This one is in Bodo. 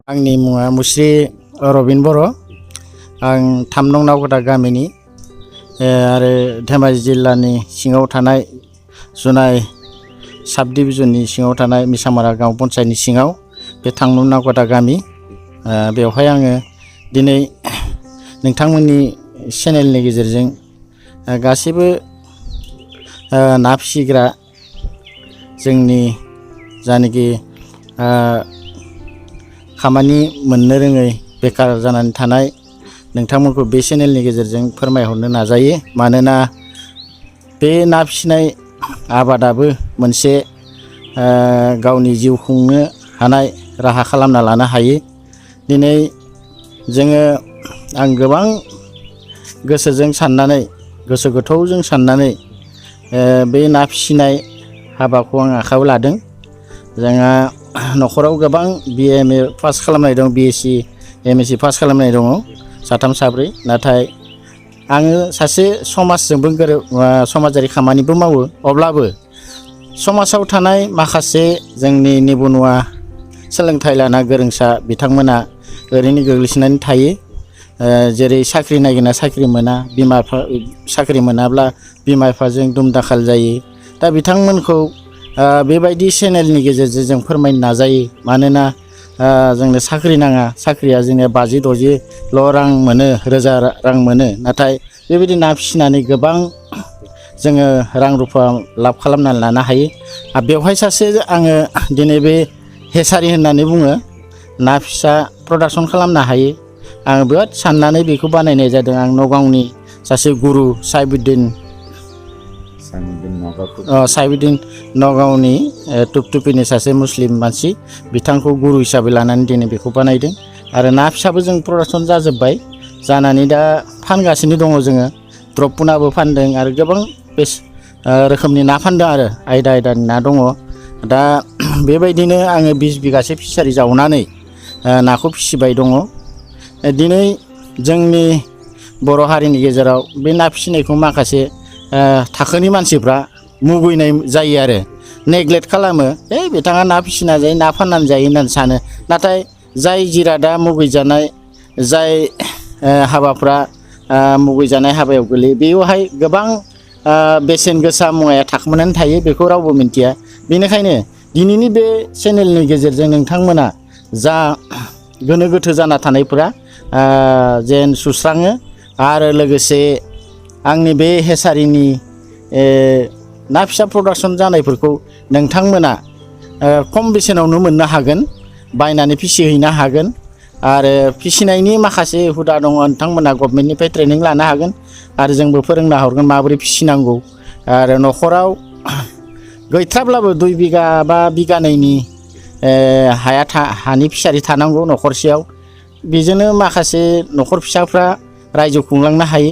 आंनि मुङा मुस्रि रबिन बर'। आं 3 नं नावकाटा गामिनि आरो धेमाजि जिल्लानि सिङाव थानाय जुनाय साब डिभिजननि सिङाव थानाय मिसामारा गांव पन्चायतनि सिङाव बे 3 नं नावकाटा गामि। बेवहाय आङो दिनै नोंथांमोननि चेनेलनि गेजेरजों गासैबो ना फिसिग्रा जोंनि जानाखि खामानि मोननो रोङै बेकार जानानै थानाय नोंथांमोनखौ बे चेनेलनि गेजेरजों फोरमायहरनो नाजायो। मानोना बे ना फिसिनाय आबादाबो मोनसे गावनि जिउ खुंनो हानाय राहा खालामना लानो हायो। दिनै जोङो आं गोबां गोसोजों साननानै गोसो गोथौजों साननानै बे ना फिसिनाय हाबाखौ आं आखायाव लादों। जोंहा न'खराव गोबां BA पास खालामनाय दं, BSc MSc पास खालामनाय दङ 3 4। नाथाय आङो सासे समाजजोंबो समाजारि खामानिबो मावो। अब्लाबो समाजाव थानाय माखासे जोंनि निबनुवा सोलोंथाइ लाना गोरोंसा बिथांमोना ओरैनो गोग्लैसोनानै थायो। जेरै साख्रि नागिरना साख्रि मोना, साख्रि मोनाब्ला बिमा बिफाजों दुम-दाखाल जायो। दा बिथांमोनखौ बेबायदि चेनेलनि गेजेरजों जों फोरमायनो नाजायो। मानोना जोंनो साख्रि नाङा, साख्रिया जोंनिया 50-60ल' रां मोनो, रोजा रां मोनो। नाथाय बेबायदि ना फिसिनानै गोबां जोङो रां रुफा लाब खालामनानै लानो हायो। बेवहाय सासे आङो दिनै बे हेसारि होननानै बुङो, ना फिसा प्रडाक्सन खालामनो हायो। आं बिराद साननानै बेखौ बानायनाय जादों। आं नगावनि सासे गुरु साइबुद्दिन नगावनि टुपटुपिनि सासे मुस्लिम मानसि, बिथांखौ गुरु हिसाबै लानानै दिनै बेखौ बानायदों। आरो ना फिसाबो जों प्रडाक्सन जाजोब्बाय, जानानै दा फानगासिनो दङ जोङो। द्रपपुनाबो फानदों आरो गोबां रोखोमनि ना फानदों आरो आयदानि ना दङ। दा बेबायदिनो आङो 20 बिगासो फिसारि जावनानै नाखौ फिसिबाय दङ। दिनै जोंनि बर' हारिनि गेजेराव बे ना फिसिनायखौ माखासे थाखोनि मानसिफ्रा मुगैनाय जायो आरो नेग्लेक्ट खालामो। बिथाङा ना फिसिना जायो, ना फाननानै जायो होननानै सानो। नाथाय जाय जिरादा मुगैजानाय, जाय हाबाफ्रा मुगैजानाय हाबायाव गोलैयो, बेवहाय गोबां बेसेन गोसा मुवाया थाखोमानानै थायो, बेखौ रावबो मिन्थिया। बेनिखायनो दिनैनि बे चेनेलनि गेजेरजों नोंथांमोना जा गोनो गोथो जाना थानायफोरा जेन सुस्राङो। आरो लोगोसे आंनि बे हेसारिनि ना फिसा प्रडाक्सन जानायफोरखौ नोंथांमोना खम बेसेनावनो मोननो हागोन, बायनानै फिसिहैनो हागोन। आरो फिसिनायनि माखासे हुदा दङ, नोंथांमोना गभर्नमेन्टनिफ्राय ट्रेनिं लानो हागोन। आरो जोंबो फोरोंना हरगोन माबोरै फिसिनांगौ। आरो न'खराव गैथ्राब्लाबो 2 बिगा बा बिगानैनि हानि फिसारि थानांगौ न'खरसेयाव। बेजोंनो माखासे न'खर फिसाफ्रा रायजो खुंलांनो हायो।